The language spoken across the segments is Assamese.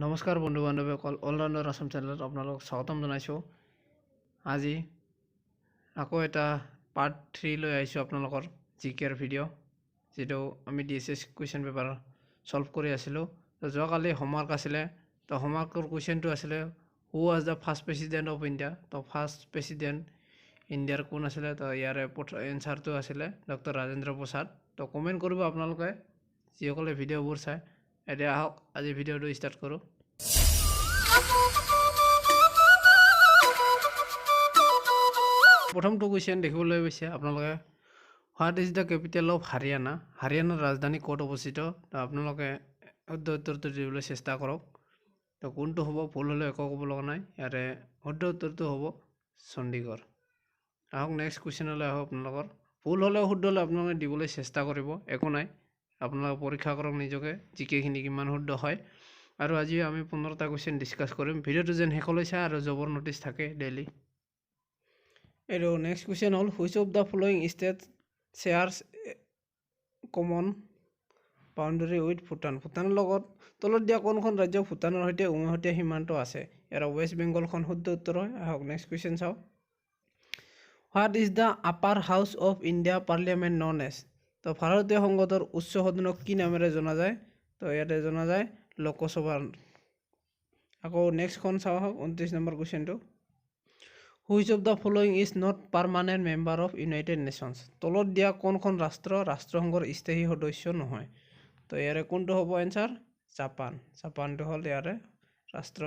নমস্কাৰ বন্ধু বান্ধৱীসকল, অলৰাউণ্ডাৰ আছাম চেনেলত আপোনালোকক স্বাগতম জনাইছোঁ। আজি আকৌ এটা পাৰ্ট 3 লৈ আহিছোঁ আপোনালোকৰ জি কেৰ ভিডিঅ', যিটো আমি DHS question paper solve কৰি আছিলোঁ। তো যোৱাকালি হোমৱৰ্ক আছিলে, তো হোমৱৰ্কৰ কুৱেশ্যনটো আছিলে who was the first president of India. তো ফাৰ্ষ্ট প্ৰেচিডেণ্ট ইণ্ডিয়াৰ কোন আছিলে? তো ইয়াৰে এনচাৰটো আছিলে ডক্টৰ ৰাজেন্দ্ৰ প্ৰসাদ। তো কমেণ্ট কৰিব আপোনালোকে যিসকলে ভিডিঅ'বোৰ চায়। এতিয়া আহক আজি ভিডিঅ'টো ষ্টাৰ্ট কৰোঁ। প্ৰথমটো কুৱেশ্যন দেখিবলৈ পাইছে আপোনালোকে, what is the capital of Haryana? হাৰিয়ানাৰ ৰাজধানী ক'ত অৱস্থিত? তো আপোনালোকে শুদ্ধ উত্তৰটো দিবলৈ চেষ্টা কৰক। তো কোনটো হ'ব, ভুল হ'লেও একো ক'ব লগা নাই। ইয়াৰে শুদ্ধ উত্তৰটো হ'ব চণ্ডীগড়। আহক নেক্সট কুৱেশ্যনলৈ আহক। আপোনালোকৰ ভুল হ'লেও শুদ্ধ হ'লেও আপোনালোকে দিবলৈ চেষ্টা কৰিব, একো নাই। আপোনালোকে পৰীক্ষা কৰক নিজকে জিকেখিনি কিমান শুদ্ধ হয়। আৰু আজি আমি 15টা কুৱেশ্যন ডিছকাছ কৰিম। ভিডিঅ'টো যেন শেষলৈ চাই, আৰু জবৰ নটিচ থাকে ডেইলি। আৰু নেক্সট কুৱেশ্যন হ'ল which of the following state shares common boundary with Bhutan? ভূটানৰ লগত তলত দিয়া কোনখন ৰাজ্য ভূটানৰ সৈতে উমৈহতীয়া সীমান্ত আছে? ইয়াৰ ৱেষ্ট বেংগলখন শুদ্ধ উত্তৰ হয়। আহক নেক্সট কুৱেশ্যন চাওঁ। What is the upper house of India parliament known as? তো ভাৰতীয় সংসদৰ উচ্চ সদনক কি নামেৰে জনা যায়? তো ইয়াতে জনা যায় লোকসভাৰ। আকৌ নেক্সটখন চাওঁ আহক, 29 number কুৱেশ্যনটো। Which of the following is not permanent member of United Nations? তলত দিয়া কোনখন ৰাষ্ট্ৰ ৰাষ্ট্ৰসংঘৰ স্থায়ী সদস্য নহয়? তো ইয়াৰে কোনটো হ'ব এনচাৰ? জাপান। জাপানটো হ'ল ইয়াৰে ৰাষ্ট্ৰ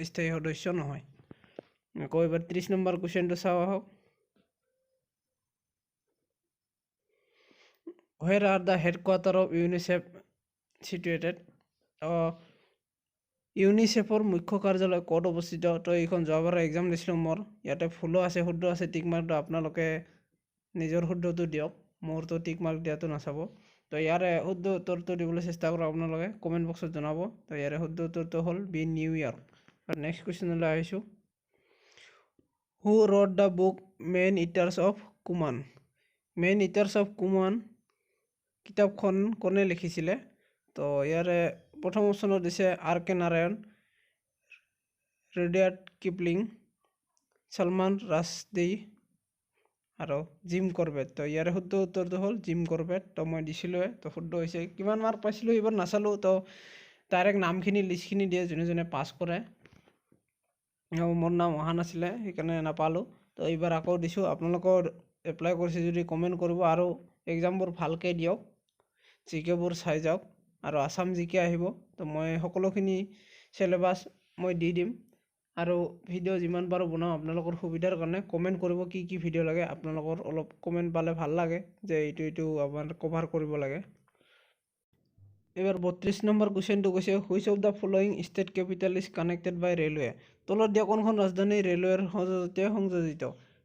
স্থায়ী সদস্য নহয়। আকৌ এবাৰ 30 নম্বৰ কুৱেশ্যনটো চাওঁ আহক। Where are the headquarter of UNICEF situated? ইউনিচেফৰ মুখ্য কাৰ্যালয় ক'ত অৱস্থিত? তো এইখন যোৱাবাৰ এক্সাম দিছিলোঁ মোৰ। ইয়াতে ভুলো আছে শুদ্ধ আছে, টিক মাৰ্কটো আপোনালোকে নিজৰ শুদ্ধটো দিয়ক, মোৰতো টিক মাৰ্ক দিয়াটো নাচাব। তো ইয়াৰে শুদ্ধ উত্তৰটো দিবলৈ চেষ্টা কৰক আপোনালোকে, কমেণ্ট বক্সত জনাব। তো ইয়াৰে শুদ্ধ উত্তৰটো হ'ল বি, নিউয়ৰ্ক। নেক্সট কুৱেশ্যনলৈ আহিছোঁ। Who wrote the book man eaters of Kundun? Man eaters of Kundun কিতাপখন কোনে লিখিছিলে? তো ইয়াৰে প্ৰথম অপশ্যনত দিছে R K Narayan, Rudyard Kipling, Salman Rushdie আৰু জিম কৰবেট। তো ইয়াৰে শুদ্ধ উত্তৰটো হ'ল জিম কৰবেট। তো মই দিছিলোঁৱে, তো শুদ্ধ হৈছে। কিমান মাৰ্ক পাইছিলোঁ এইবাৰ নাচালোঁ। তো ডাইৰেক্ট নামখিনি লিষ্টখিনি দিয়ে যোনে যোনে পাছ কৰে। মোৰ নাম অহা নাছিলে, সেইকাৰণে নাপালোঁ। তো এইবাৰ আকৌ দিছোঁ। আপোনালোকৰ এপ্লাই কৰিছে যদি কমেণ্ট কৰিব, আৰু এক্সামবোৰ ভালকৈ দিয়ক, জি কেবোৰ চাই যাওক, আৰু আছাম জি কে আহিব। তো মই সকলোখিনি চিলেবাছ মই দি দিম, আৰু ভিডিঅ' যিমান পাৰোঁ বনাম আপোনালোকৰ সুবিধাৰ কাৰণে। কমেণ্ট কৰিব কি কি ভিডিঅ' লাগে, আপোনালোকৰ অলপ কমেণ্ট পালে ভাল লাগে যে এইটো এইটো আমাৰ কভাৰ কৰিব লাগে। এইবাৰ 32 নম্বৰ কুৱেশ্যনটো কৈছে which of the following state capital is connected by railway? তলত দিয়া কোনখন ৰাজধানী ৰেলৱেৰ সহযোগিতাৰে সংযোজিত?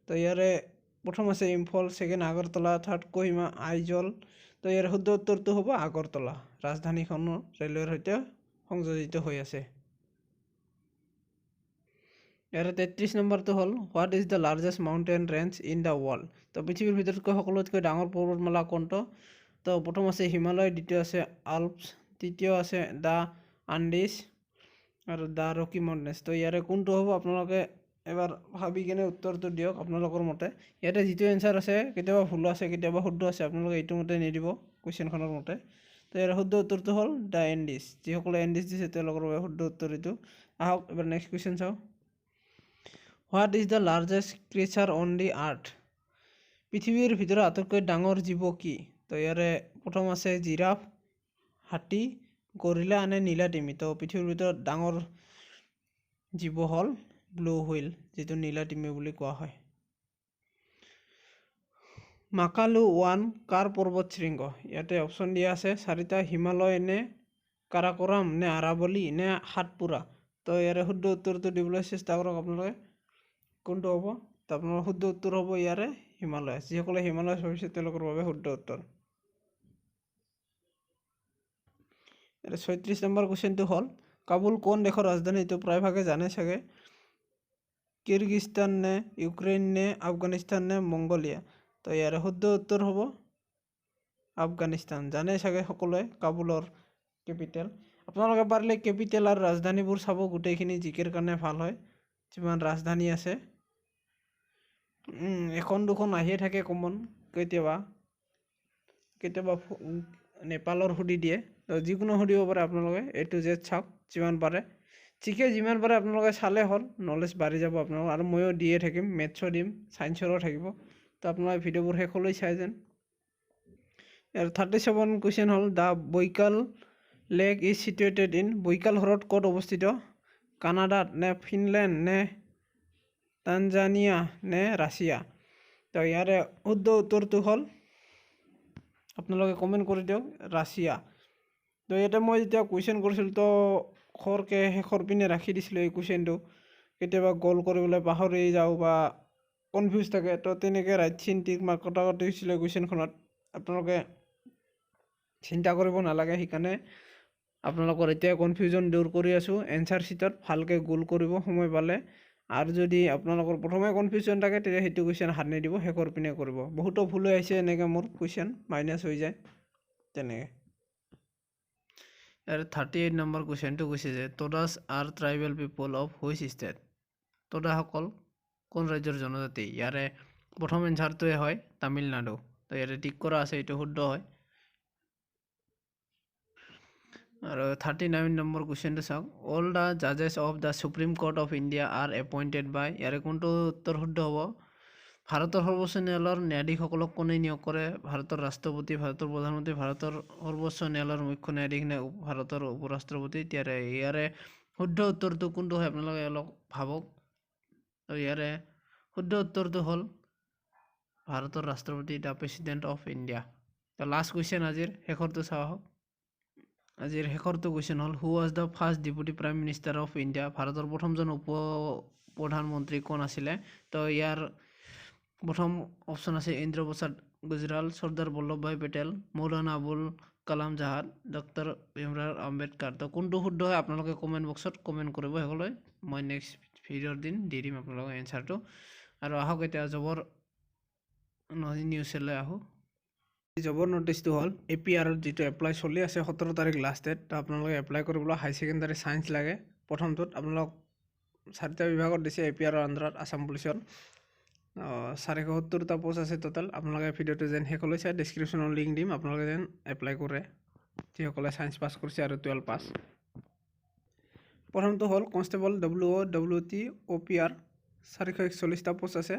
তো ইয়াৰে প্ৰথম আছে ইম্ফল, ছেকেণ্ড আগৰতলা, থাৰ্ড কহিমা, আইজল। তো ইয়াৰ শুদ্ধ উত্তৰটো হ'ব আগৰতলা। ৰাজধানীখনো ৰেলৱেৰ সৈতে সংযোজিত হৈ আছে। ইয়াৰে 33 নম্বৰটো হ'ল what is the largest mountain range in the world? তো পৃথিৱীৰ ভিতৰতকৈ সকলোতকৈ ডাঙৰ পৰ্বতমালা কোনটো? তো প্ৰথম আছে হিমালয়, দ্বিতীয় আছে আল্পছ, তৃতীয় আছে the Andes আৰু the Rocky mountains. তো ইয়াৰে কোনটো হ'ব আপোনালোকে এবাৰ ভাবি কেনে উত্তৰটো দিয়ক আপোনালোকৰ মতে। ইয়াতে যিটো এনচাৰ আছে কেতিয়াবা ভুলো আছে কেতিয়াবা শুদ্ধ আছে, আপোনালোকে এইটো মতে নিদিব কুৱেশ্যনখনৰ মতে। তো ইয়াৰ শুদ্ধ উত্তৰটো হ'ল the Andes. যিসকলে এণ্ডিছ দিছে তেওঁলোকৰ বাবে শুদ্ধ উত্তৰ এইটো। আহক এবাৰ নেক্সট কুৱেশ্যন চাওঁ। What is the largest creature on the earth? পৃথিৱীৰ ভিতৰত আটাইতকৈ ডাঙৰ জীৱ কি? তো ইয়াৰে প্ৰথম আছে জিৰাফ, হাতী, গৰিলা নে নীলা তিমি। তো পৃথিৱীৰ ভিতৰত ডাঙৰ জীৱ হ'ল ব্লু হুইল, যিটো নীলা তিমি বুলি কোৱা হয়। মাকালু 1 কাৰ পৰ্বত শৃংগ? ইয়াতে অপশ্যন দিয়া আছে চাৰিটা, হিমালয় নে কাৰাকোৰাম নে আৰাৱলী নে সাতপুৰা। তো ইয়াৰে শুদ্ধ উত্তৰটো দিবলৈ চেষ্টা কৰক আপোনালোকে, কোনটো হ'ব? তো আপোনালোকৰ শুদ্ধ উত্তৰ হ'ব ইয়াৰে হিমালয়। যিসকলে হিমালয় ভাবিছে তেওঁলোকৰ বাবে শুদ্ধ উত্তৰ। ইয়াৰে 36 নম্বৰ কুৱেশ্যনটো হ'ল কাবুল কোন দেশৰ ৰাজধানী? এইটো প্ৰায়ভাগে জানে চাগে। কিৰগিজস্তান নে ইউক্ৰেইন নে আফগানিস্তান নে মংগোলিয়া? তো ইয়াৰে শুদ্ধ উত্তৰ হ'ব আফগানিস্তান। জানে চাগে সকলোৱে কাবুলৰ কেপিটেল। আপোনালোকে পাৰিলে কেপিটেল আৰু ৰাজধানীবোৰ চাব, গোটেইখিনি জিকেৰ কাৰণে ভাল হয়। যিমান ৰাজধানী আছে, এখন দুখন আহিয়ে থাকে কমন। কেতিয়াবা কেতিয়াবা নেপালৰ সুধি দিয়ে, যিকোনো সুধিব পাৰে। আপোনালোকে এ টু জেড চাওক যিমান পাৰে, জিকে যিমান পাৰে আপোনালোকে চালে হ'ল, নলেজ বাঢ়ি যাব আপোনালোকৰ। আৰু ময়ো দিয়ে থাকিম, মেথছৰ দিম, ছায়েন্সৰো থাকিব। তো আপোনালোকে ভিডিঅ'বোৰ শেষলৈ চাই যেন। ইয়াৰ 37 কুৱেশ্যন হ'ল, the Baikal Lake is situated in? বৈকাল হ্ৰদ ক'ত অৱস্থিত? কানাডাত নে ফিনলেণ্ড নে তানজানিয়া নে ৰাছিয়া? তো ইয়াৰে শুদ্ধ উত্তৰটো হ'ল, আপোনালোকে কমেণ্ট কৰি দিয়ক, ৰাছিয়া। তো ইয়াতে মই যেতিয়া কুৱেশ্যন কৰিছিলোঁ, তো খৰকৈ শেষৰ পিনে ৰাখি দিছিলোঁ এই কুৱেশ্যনটো। কেতিয়াবা গ'ল কৰিবলৈ পাহৰি যাওঁ বা কনফিউজ থাকে, তো তেনেকৈ ৰাইট চিন টিক মাৰ্ক কটা কটি হৈছিলে কুৱেশ্যনখনত। আপোনালোকে চিন্তা কৰিব নালাগে। সেইকাৰণে আপোনালোকৰ এতিয়া কনফিউজন দূৰ কৰি আছোঁ। এনচাৰ শ্বীটত ভালকৈ গোল কৰিব সময় পালে। আৰু যদি আপোনালোকৰ প্ৰথমে কনফিউজন থাকে, তেতিয়া সেইটো কুৱেশ্যন হাত নিদিব, শেষৰ পিনে কৰিব। বহুতো ভুল হৈ আহিছে এনেকৈ, মোৰ কুৱেশ্যন মাইনাছ হৈ যায় তেনেকৈ। ইয়াৰ 38 নম্বৰ কুৱেশ্যনটো কৈছে যে Todas are tribal people of which state? তোডাসকল কোন ৰাজ্যৰ জনজাতি? ইয়াৰে প্ৰথম এনচাৰটোৱে হয় তামিলনাডু। তো ইয়াতে টিক কৰা আছে, এইটো শুদ্ধ হয়। আৰু 39 নম্বৰ কুৱেশ্যনটো চাওক, all the judges of the Supreme Court of India are appointed by? ইয়াৰে কোনটো উত্তৰ শুদ্ধ হ'ব? ভাৰতৰ সৰ্বোচ্চ ন্যায়ালয়ৰ ন্যায়াধীশসকলক কোনে নিয়োগ কৰে? ভাৰতৰ ৰাষ্ট্ৰপতি, ভাৰতৰ প্ৰধানমন্ত্ৰী, ভাৰতৰ সৰ্বোচ্চ ন্যায়ালয়ৰ মুখ্য ন্যায়াধীশ নে ভাৰতৰ উপৰাষ্ট্ৰপতি? ইয়াৰে শুদ্ধ উত্তৰটো কোনটো হয়, আপোনালোকে অলপ ভাবক। তো ইয়াৰে শুদ্ধ উত্তৰটো হ'ল ভাৰতৰ ৰাষ্ট্ৰপতি, the President of India. তো লাষ্ট কুৱেশ্যন আজিৰ শেষৰটো চাওঁ আহক। আজিৰ শেষৰটো কুৱেশ্যন হ'ল, who was the first Deputy Prime Minister of India? ভাৰতৰ প্ৰথমজন উপ প্ৰধানমন্ত্ৰী কোন আছিলে? তো ইয়াৰ প্ৰথম অপশ্যন আছে ইন্দ্ৰ প্ৰসাদ গুজৰাল, চৰ্দাৰ বল্লভভাই পেটেল, মৌলানা আবুল কালাম আজাদ, ডক্টৰ ভীমৰাও আম্বেদকাৰ। তো কোনটো শুদ্ধ হয়, আপোনালোকে কমেণ্ট বক্সত কমেণ্ট কৰিব। শেষলৈ মই নেক্সট ভিডিঅ'ৰ দিন দি দিম আপোনালোকক এনচাৰটো। আৰু আহক, এতিয়া জবৰ নিউজলৈ আহোঁ। জবৰ নটিচটো হ'ল এ পি আৰত যিটো এপ্লাই চলি আছে, 17 তাৰিখ লাষ্ট ডেট। তো আপোনালোকে এপ্লাই কৰিবলৈ হাই ছেকেণ্ডাৰী ছায়েন্স লাগে। প্ৰথমটোত আপোনালোক চাৰিটা বিভাগত দিছে এ পি আৰৰ আণ্ডাৰত। আছাম পুলিচত 470টা পষ্ট আছে টোটেল। আপোনালোকে ভিডিঅ'টো যেন শেষলৈ চাই, ডিছক্ৰিপশ্যনৰ লিংক দিম, আপোনালোকে যেন এপ্লাই কৰে, যিসকলে ছায়েন্স পাছ কৰিছে আৰু 12 পাছ। প্ৰথমটো হ'ল constable W O' W T O' P R, 441টা পষ্ট আছে।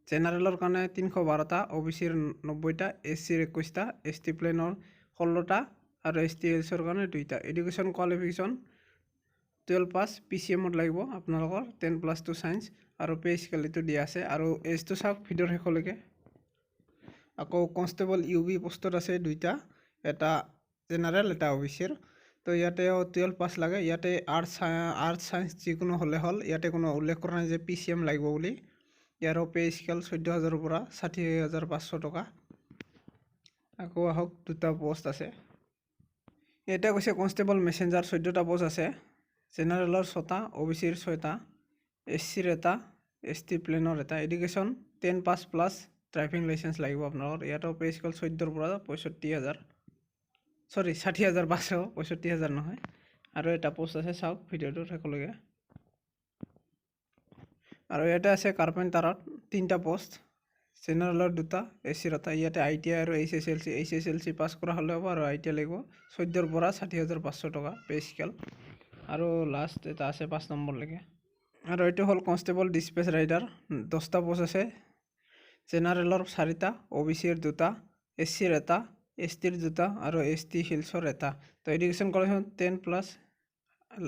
জেনেৰেলৰ কাৰণে 312টা, অ' বি চিৰ 90টা, এছ চিৰ 21টা, এছ টি প্লেনৰ 16টা আৰু এছ টি এছৰ কাৰণে দুইটা। এডুকেশ্যন কোৱালিফিকেশ্যন 12 পাছ, পি চি এমত লাগিব আপোনালোকৰ 10+2 ছায়েন্স আৰু পে স্কেল এইটো দিয়া আছে। আৰু এজটো চাওক ভিডিঅ'ৰ শেষলৈকে। আকৌ কনষ্টেবল ইউ বি পষ্টত আছে দুইটা, এটা জেনেৰেল, এটা অ' বি চিৰ। তো ইয়াতে 12 পাছ লাগে। ইয়াতে আৰ্টছ ছায়েন্স যিকোনো হ'লে হ'ল। ইয়াতে কোনো উল্লেখ কৰা নাই যে পি চি এম লাগিব বুলি। ইয়াৰো পে স্কেল 14,000ৰ পৰা 60,500 টকা। আকৌ আহক, দুটা পষ্ট আছে। ইয়াতে কৈছে কনষ্টেবল মেছেঞ্জাৰ, 14টা পষ্ট আছে। জেনেৰেলৰ ছটা, অ' বি চিৰ ছয়টা, এছ চিৰ এটা, এছ টি প্লেনৰ এটা। Education 10 pass plus driving licence লাগিব আপোনালোকৰ। ইয়াতো পে স্কেল 14ৰ পৰা 65,000, চৰি, 60,500, 65,000 নহয়। আৰু এটা পষ্ট আছে, চাওক ভিডিঅ'টোত শেষলৈকে। আৰু ইয়াতে আছে কাৰ্পেণ্টাৰত তিনিটা পষ্ট, জেনেৰেলৰ দুটা, এছ চিৰ এটা। ইয়াতে I T I আৰু H S L C, HSLC পাছ কৰা হ'লে হ'ব আৰু I T I লাগিব। 14ৰ পৰা 60,500 টকা পে স্কেল। আৰু লাষ্ট এটা আছে 5 নম্বৰলৈকে। আৰু এইটো হ'ল কনষ্টেবল ডিছপেচ ৰাইডাৰ, 10টা পষ্ট আছে। জেনেৰেলৰ চাৰিটা, অ' বি চিৰ দুটা, এছ চিৰ এটা, এছ টিৰ দুটা আৰু এছ টি হিলছৰ এটা। তো এডুকেশ্যন কোৱালিফিকেশ্যন 10 প্লাছ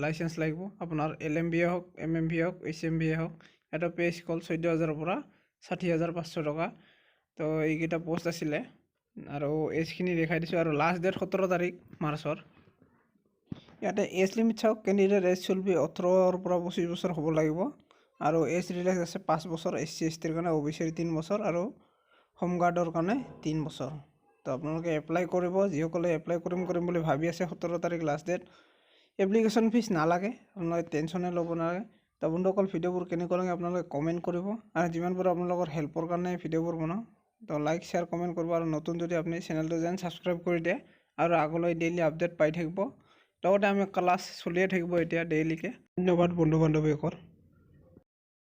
লাইচেঞ্চ লাগিব আপোনাৰ, এল এম ভি হওক, এম এম ভি হওক, এইচ এম ভি হওক। এটা পে স্কেল 14,000ৰ পৰা 60,500 টকা। তো এইকেইটা পষ্ট আছিলে আৰু এজখিনি দেখাই দিছোঁ। আৰু লাষ্ট ডেট 17 তাৰিখ মাৰ্চৰ। ইয়াতে এজ লিমিট চাওক, কেণ্ডিডেট এজ should be 18ৰ পৰা 25 বছৰ হ'ব লাগিব। আৰু এজ ৰিলেক্স আছে 5 বছৰ এছ চি এছ টিৰ কাৰণে, অ' বি চিৰ 3 বছৰ আৰু হোমগাৰ্ডৰ কাৰণে 3 বছৰ। তো আপোনালোকে এপ্লাই কৰিব, যিসকলে এপ্লাই কৰিম কৰিম বুলি ভাবি আছে। 17 তাৰিখ লাষ্ট ডেট। এপ্লিকেশ্যন ফিজ নালাগে, আপোনালোকে টেনশ্যনে ল'ব নালাগে। তো বন্ধুসকল, ভিডিঅ'বোৰ কেনেকুৱা লাগে আপোনালোকে কমেণ্ট কৰিব। আৰু যিমান পাৰোঁ আপোনালোকৰ হেল্পৰ কাৰণে ভিডিঅ'বোৰ বনাওঁ। তো লাইক, শ্বেয়াৰ, কমেণ্ট কৰিব। আৰু নতুন যদি আপুনি চেনেলটো যেন ছাবস্ক্ৰাইব কৰি দিয়ে আৰু আগলৈ ডেইলি আপডেট পাই থাকিব। লগতে আমি ক্লাছ চলিয়ে থাকিব এতিয়া ডেইলিকৈ। ধন্যবাদ বন্ধু বান্ধৱীসকল।